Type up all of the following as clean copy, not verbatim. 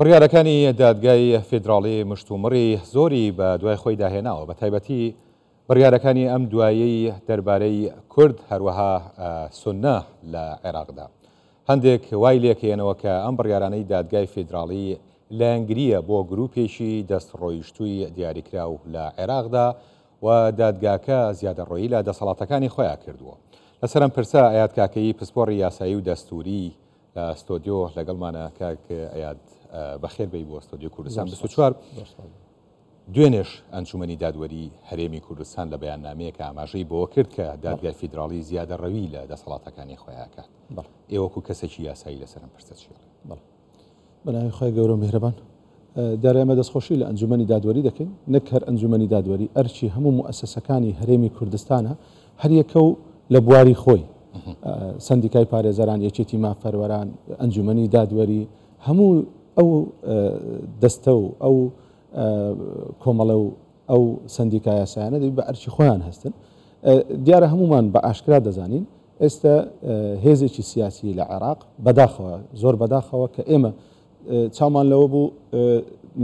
بڕیارەکانی دادگای فیدراڵی مشتومڕی زۆری بە دوای خۆیدا هێناوە، بە تایبەتی بڕیارەکانی ئەم دوایەی دەربارەی کورد هەروەها سوننە لە عێراقدا. هەندێک وای لێکەیەنەوە کە ئەم بڕیارانەی دادگای فیدراڵی لایەنگرییە بۆ گروپێکی دەستڕۆیشتووی دیاریکراو لە عێراقدا و دادگاکە زیادەڕۆیی لە دەسەڵاتەکانی خۆیا کردووە. لەسەر ئەم پرسە ئەیاد کاکەیی پسپۆڕی یاسایی و دەستووری لە ستۆدیۆ لەگەڵمانە. کاک ئەیاد بەخێر بێی بۆ ستۆدیۆ کوردستان 24. دوێنێش ئەنجومەنی دادوەری هەرێمی کوردستان لە بەیاننامەیەکا ئاماژەی بەوە کرد کە دادگای فیدراڵی زیادەڕەوی لە دەسەڵاتەکانی خۆی ئەکات. ئێوە وەکو کەسێکی یاسایی لەسەر ئەم پرسە چی ئەڵێن؟ بەناوی خوای گەورە و میهرەبان. دیارە ئێمە دەستخۆشی لە ئەنجومەنی دادوەری دەکەین، نەک هەر ئەنجومەنی دادوەری، ئەرکی هەموو موئەسەسەکانی هەرێمی کوردستانە هەریەکە و لە بواری خۆی، سەندیکای پارێزەران، یەکێتی مافپەروەران، ئەنجومەنی دادوەری، هەموو ئەو دەستە و ئەو کۆمەڵە و ئەو سەندیکا یاسایانە دەبی بە ئەرکی خۆیان هەستن. دیارە هەموومان بە ئاشکرا دەزانین ئێستا هێزێکی سیاسی لە عێراق بەداخەوە زۆر بەداخەوە کە ئێمە چاومان لەوە بوو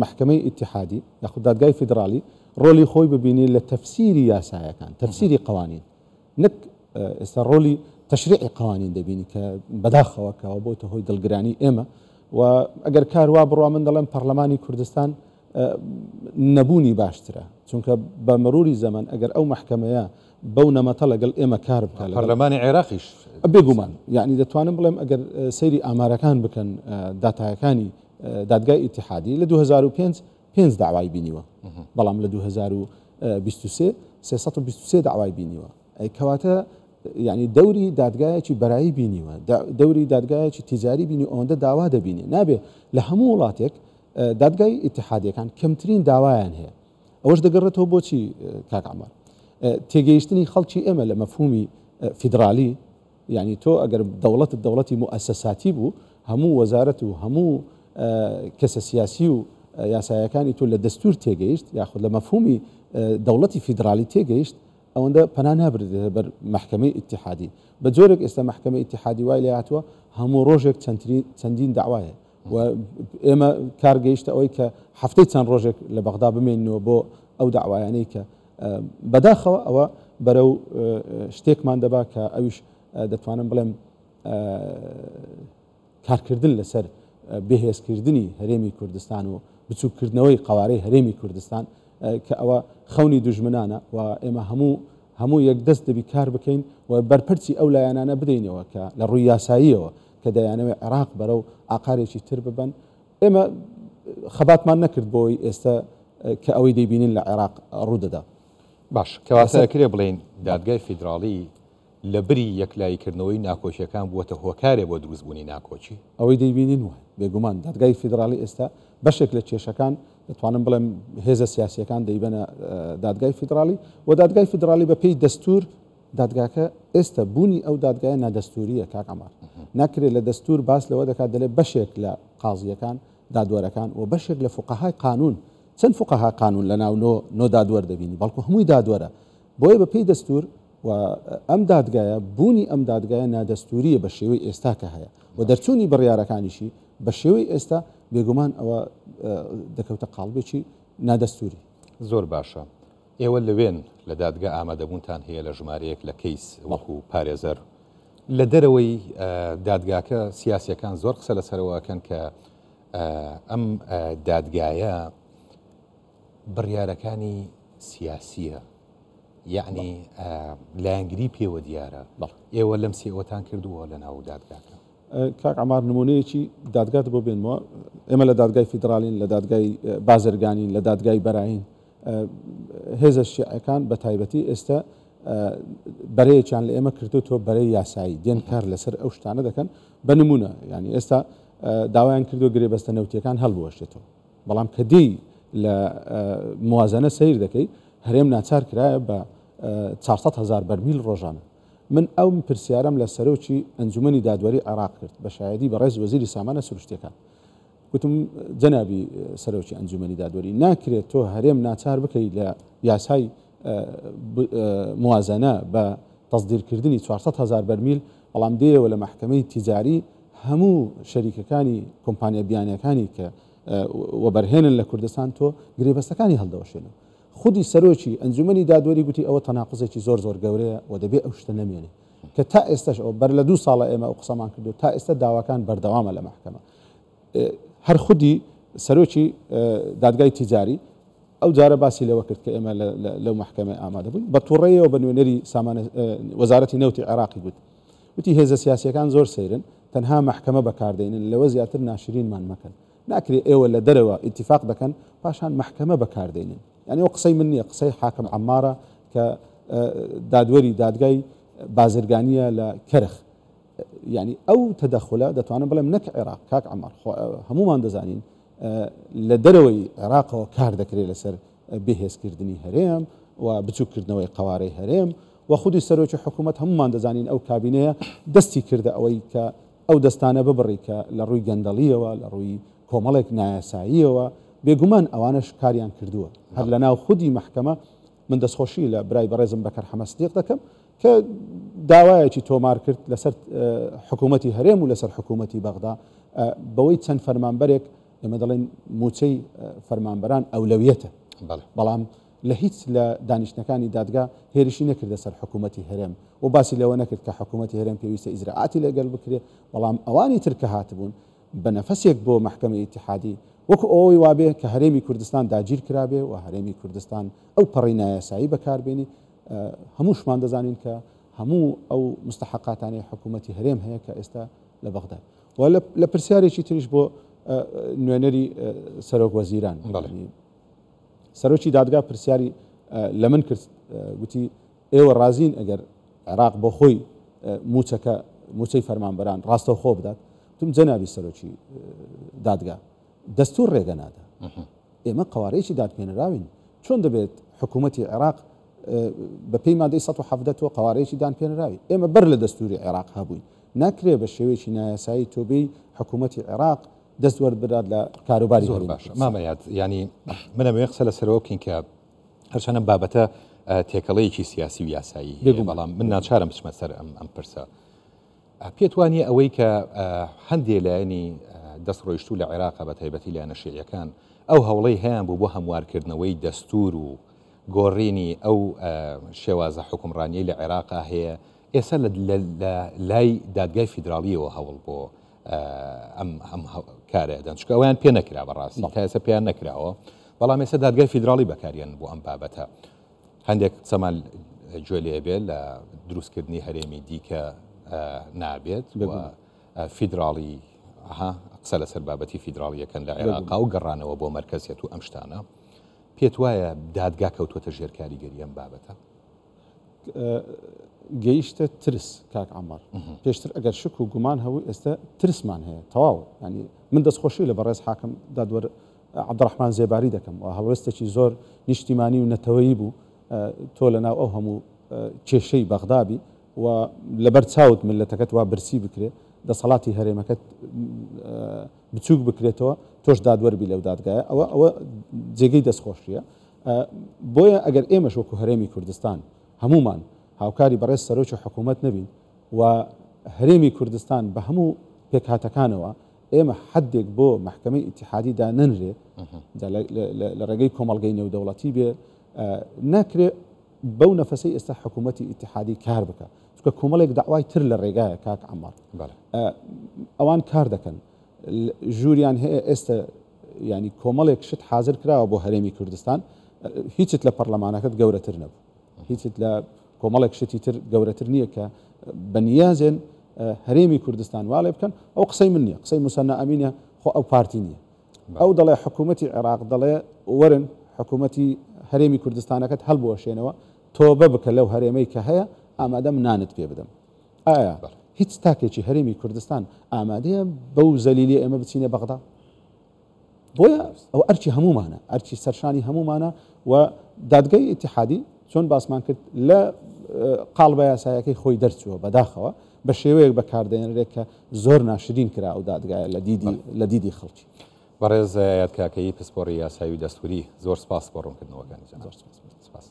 مەحکەمەی ئیتیحادی یاخود دادگای فیدراڵی ڕۆلی خۆی ببینی لە تەفسیری یاسایەکان تەفسیری قوانین نەک ئێستا ڕۆلی تەشریعی قوانین دەبینی کە بەداخەوە کەەوە بۆتە هۆی دڵگرانی ئێمە و ئەگەر کار وا بڕوا من دەڵێم پەرلەمانی کوردستان نەبوونی باشترە چونکە بە مروری زەمەن ئەگەر ئەو مەحکەمەیە بەو نەمەتە لەگەڵ ئێمە کار بکات لەگەڵ پەرلەمانی عێراقیش بێگومان یعنی دەتوانم بڵێم ئەگەر سەیری ئامارەکان بکەن داتایەکانی دادگای ئیتیحادی لە 2005 پێنج داوای بینیوە بەڵام لە 2023 323 داوای بینیوە ئەی کەواتە یعنی دەوری دادگایەکی بەرایی بینیوە دەوری دادگایەکی تیجاری بینی ئەوەندە داوا دەبینێ نابێ لە هەموو وڵاتێک دادگای ئیتیحادیەکان کەمترین داوایان هەیە ئەوەش دەگەڕێتەوە بۆچی کاک عەمار تێگەیشتنی خەڵکی ئێمە لە مەفهومی فیدرالی یعنی تۆ ئەگەر دەوڵەتت دەوڵەتی موئەسەساتی بوو هەموو وەزارەت و هەموو کەسە سیاسی و یاسایەکانی تۆ لە دەستور تێگەیشت یاخود لە مەفهومی دەوڵەتی فیدرالی تێگەیشت ئەوەندە پەنا نابردرێتە بەر مەحکەمەی ئیتیحادی بە جۆرێک ئێستا مەحکەمەی ئیتیحادی وای لێهاتووە هەموو ڕۆژێک چەندین داوایە و ئێمە کار گەیشتە ئەوەی کە هەفتەی چەند ڕۆژێک لە بەغدا بمێنەوە بۆ ئەو داوایانەی کە بەداخەوە ئەوە بەرەو شتێکمان دەبا کە ئەویش دەتوانم بڵێم کارکردن لەسەر بەهێزکردنی هەرێمی کوردستان و بچووککردنەوەی قوارەی هەرێمی کوردستان کە ئەوە خەونی دوژمنانە و ئێمە هەموو هەموو یەک دەست دەبی کار بکەین و بەرپرسی ئەو لایەنانە بدەینەوە کە لە ڕووی یاساییەوە کە دەیانەوێت عێراق بەرەو ئاقارێکی تر ببەن، ئێمە خەباتمان نەکرد بۆی ئێستا کە ئەوەی دەیبینین لە عێراق ڕوودەدا. باش، کەواتە ئەکرێ بڵێین دادگای فیدراڵی لە بری یەکلاییکردنەوەی ناکۆکییەکان بووەتە هۆکارێ بۆ دروستبوونی ناکۆکی؟ ئەوەی دەیبینین وایە. بێگومان دادگای فیدراڵی ئێستا بەشێک لە کێشەکان دەتوانم بڵێم هێزە سیاسییەکان دەیبەنە دادگای فیدراڵی و دادگای فیدراڵی بەپێی دەستوور دادگاکە ئێستا بوونی ئەو دادگایە نادەستووریە کاک عەمار ناکرێت لە دەستور باس لەوە دەکات دەلێ بەشێک لە قازیەکان دادوەرەکان و بەشێک لە فقەهای قانون چەند فقەها قانون لە ناو نۆ نۆ دادوەر دەبینی بەڵکو هەمووی دادوەرە بۆیە بە پێی دەستور و ئەم دادگایە بوونی ئەم دادگایە نادەستوریە بە شێوەی ئێستا کە هەیە و دەرچوونی بڕیارەکانیشی بە شێوەی ئێستا بێگومان ئەوە دەکەوتە قاڵبێکی نادەستوری. زۆر باشە ئێوە لەوێن لە دادگا ئامادەبوونتان هەیە لە ژمارەیەک لە کەیس وەکو پارێزەر لە دەرەوەی دادگاکە سیاسیەکان زۆر قسە لەسەرەوە ئەکەن کە ئەم دادگایە بڕیارەکانی سیاسیە یعنی لایەنگری پێوە دیارە ئێوە لەم سیەوەتان کردووە لە ناو دادگاکە. کاک عەمار نمونەیەکی دادگات بۆ بێنمەوە ئێمە لە دادگای فیدراڵین لە دادگای بازرگانین لە دادگای بەراین هێزە شیعەکان بە تایبەتی ئێستا بەرەیەکیان لە ئێمە کردو تۆ بەرەی یاسایی دێن کار لەسەر ئەو شتانە دەکەن بە نمونە ینی ئێستا داوایان کردو گرێبەستە نەوتیەکان هەڵبوەشێتەوە بەڵام کە دێی لە موازنە سیر دەکەی هەرێم ناچار کرایە بە 400 هزار بەرمیل ڕۆژانە من ئەو پرسیارەم لە سەرۆکی ئەنجومەنی دادوەری عێراق کرد بە شایەدی بەڕێز وەزیری سامانە سروشتیەکان گوتم جەنابی سەرۆکی ئەنجومەنی دادوەری ناکرێت تۆ هەرێم ناچار بکەیت لە یاسای موازنە بە تەسدیرکردنی 400 هزار بەرمیل بەڵام دێیەوە لە مەحکەمەی تیجاری هەموو شەریکەکانی کۆمپانیا بیانیەکانی کە وەبەرهێنن لە کوردستان تۆ گرێبەستەکانی هەڵدەوەشێنەوە. خودی سەرۆکی ئەنجومەنی دادوەری گوتی ئەوە تەناقوزێکی زۆر زۆر گەورەیە و دەبێ ئەو شتە نەمێنێ کە تا ئێستاش ئەوە بەر لە دوو ساڵە ئێمە ئەو قسەمان کردو تا ئێستا داواکان بەردەوامە لە مەحکەمە. هەر خودی سەرۆکی دادگای تیجاری ئەو جارە باسی لەوە کرد کە ئێمە لەو مەحکەمەی ئامادە بووین بە توڕەیەوە بە نوێنەری سامانە وەزارەتی نەوتی عێراقی گوت وتی هێزە سیاسیەکان زۆر سەیرن تەنها مەحکەمە بەکاردێنن لەوە زیاتر ناشرینمان مەکەن ناکرێ ئێوە لە دەرەوە ئیتیفاق دەکەن پاشان مەحکەمە بەکاردێنن یعنی ئەو قسەی من نییە قسەی حاکم عەمارە کە دادوەری دادگای بازرگانیە لە کەرخ یعنی ئەو تەدەخولە دەتوانم بڵێم نەک عێراق کاک عەمار هەمومان دەزانین لە دەرەوەی عێراقەوە کار دەکرێت لەسەر بێهێزکردنی هەرێم و بچووککردنەوەی قەوارەی هەرێم و خودی سەرۆکی حکوومەت هەمومان دەزانین ئەو کابینەیە دەستی کردە ئەوەی کە ئەو دەستانە ببڕی کە لە ڕووی گەندەڵیەوە لە ڕووی کۆمەڵێک نایاساییەوە بێگومان ئەوانەش کاریان کردووە هەر لە ناو خودی مەحکەمە من دەستخۆشی لە برای بەڕێزم بەکەر حەمە سدیق دەکەم کە داوایەکی تۆمار کرد لەسەر حکوومەتی هەرێم و لەسەر حکوومەتی بەغدا بەوەی چەند فەرمانبەرێک ئێمە دەڵێن موچەی فەرمانبەران ئەولەویەتە بەڵام لە هیچ لە دانیشتنەکانی دادگا هێرشی نەکردە سەر حکوومەتی هەرێم و باسی لەوە نەکرد کە حکوومەتی هەرێم پێویستە ئیجرائاتی لەگەڵ بکرێ بەڵام ئەوانی تر کە هاتبوون بە نەفەسێک بۆ مەحکەمەی ئیتیحادی وەکو ئەوەی وابێ کە هەرێمی کوردستان داگیر کرابێ و هەرێمی کوردستان ئەو پەڕی نایاسایی بەکاربێنی هەمووشمان دەزانین کە هەموو ئەو مستحقاتانەی حکوومەتی هەرێم هەیە کە ئێستا لە بەغداد و لە پرسیارێکی تریش بۆ نوێنەری سەرۆک وەزیران سەرۆکی دادگا پرسیاری لە من کرد گوتی ئێوە ڕازین ئەگەر عێراق بۆ خۆی موچەکە موچەی فەرمانبەران ڕاستەوخۆ بدات تم جەنابی سەرۆکی دادگا دەستور ڕێگە نادا ئێمە قوارەیەکی دادپێنراوین چۆن دەبێت حکوومەتی عێراق بە پێی مادەی 117 تۆ قوارەیەکی دانپێنراوی ئێمە بەر لە دەستوری عێراق هەبووین ناکرێ بە شێوەیەکی نایاسایی تۆبەی حکوومەتی عێراق دەست وەربدات لە کاروباری زۆر باشە مامە یاد ینی منەوەی قسە لەسەرەوە بکەین کە هەرچەنە بابەتە تێکەڵەیەکی سیاسی و یاسایی هەیە بەڵام من ناچارم بچمە سەر ئەم ئەم پرسە پێت وانە ئەوەی کە هەندێ لایەنی دەست ڕۆیشتوو لە عێراقا بە تایبەتی لایەنە شیعیەکان ئەو هەوڵەی هەیان بوو بۆ هەموارکردنەوەی دەستور و گۆڕینی ئەو شێوازە حکومڕانیەی لە عێراقا هەیە ئێستا لە لای دادگای فیدراڵیەوە هەوڵ بۆ ئەم ئەم کارە دەن چونکە ئەویان پێ نەکرا بەڕاستی تا ئێستا پێیان نەکراوە بەڵام ئێستا دادگای فیدراڵی بەکاریان بۆ ئەم بابەتە هەندێک قسەمان گوێ لێ بێت لە دروستکردنی هەرێمی دیکە نابێت فیدراڵی قسە لەسەر بابەتی فیدراڵیەکەن لە عێراقا و گەڕانەوە بۆ مەرکەزیەت و ئەم شتانە پێت وایە دادگا کەوتوەتە ژێر کاریگەری ئەم بابەتە؟ گەیشتە ترس کاک عەمار پێشتر ئەگەر شک و گومان هەبوو ئێستا ترسمان هەیە تەواو ینی من دەستخۆشی لە بەڕێز حاکم دادوەر عەبدڕەحمان زێباری دەکەم و هەڵوێستێکی زۆر نیشتیمانی و نەتەوەیی بوو تۆ لە ناو ئەو هەموو کێشەی بەغدابی و لەبەر چاوت ملەتەکەت وا برسی بکرێ دەسەڵاتی هەرێمەکەت بچووک بکرێتەوە تۆش دادوەربی لەو دادگایە ئەوە ئەوە جێگەی دەستخۆشیە بۆیە ئەگەر ئێمەش وەکو هەرێمی کوردستان هەموومان هاوکاری بەڕێز سەرۆکی حکوومەت نەبین و هەرێمی کوردستان بە هەموو پێکهاتەکانەوە ئێمە حدێک بۆ مەحکەمەی ئیتیحادی دانەنرێ لە ڕێگەی کۆمەڵگەی نێودەوڵەتی بێ ناکرێ بەو نەفەسەی ئێستا حکوومەتی ئیتیحادی کار بکە چونکە کۆمەڵێک داوای تر لە ڕێگایە کاک عەمار ئەوان کار دەکەن ژووریان هەیە ئێستا یانی کۆمەڵێک شت حازر کراوە بۆ هەرێمی کوردستان هیچت لە پەرلەمانەکەت گەورەتر نەبوو هیچت لە کۆمەڵێک شتی تر گەورەتر نییە کە بەنیازێن هەرێمی کوردستان واڵێ بکەن ئەو قسەی من نییە قسەی موسەننا ئەمینە خۆ ئەو پارتی نییە ئەو دەڵێ حکوومەتی عێراق دەڵێ وەرن حکوومەتی هەرێمی کوردستانەکەت هەڵبوەشێنەوە تۆبە بکە لەو هەرێمەی کە هەیە ئامادەم نانت پێ بدەم ئایا هیچ تاکێکی هەرێمی کوردستان ئامادەیە بەو زەلیلیە ئێمە بچینە بەغدا؟ بۆیە ئەو ئەرکی هەمومانە ئەرکی سەرشانی هەمومانە و دادگای ئیتیحادی چۆن باسمان کرد لە قاڵبە یاسایەکەی خۆی دەرچووە بەداخەوە بە شێوەیەک بەکاردێنرێت کە زۆر ناشرین کرا ئەو دادگایە لە دیدی لە دیدی خەڵکی. بەڕێز یاد کاکەیی پسپۆڕی یاسایی و دەستوری زۆر سپاس بۆ ڕوونکردنەوەکانی جەناب. زۆر سپاس.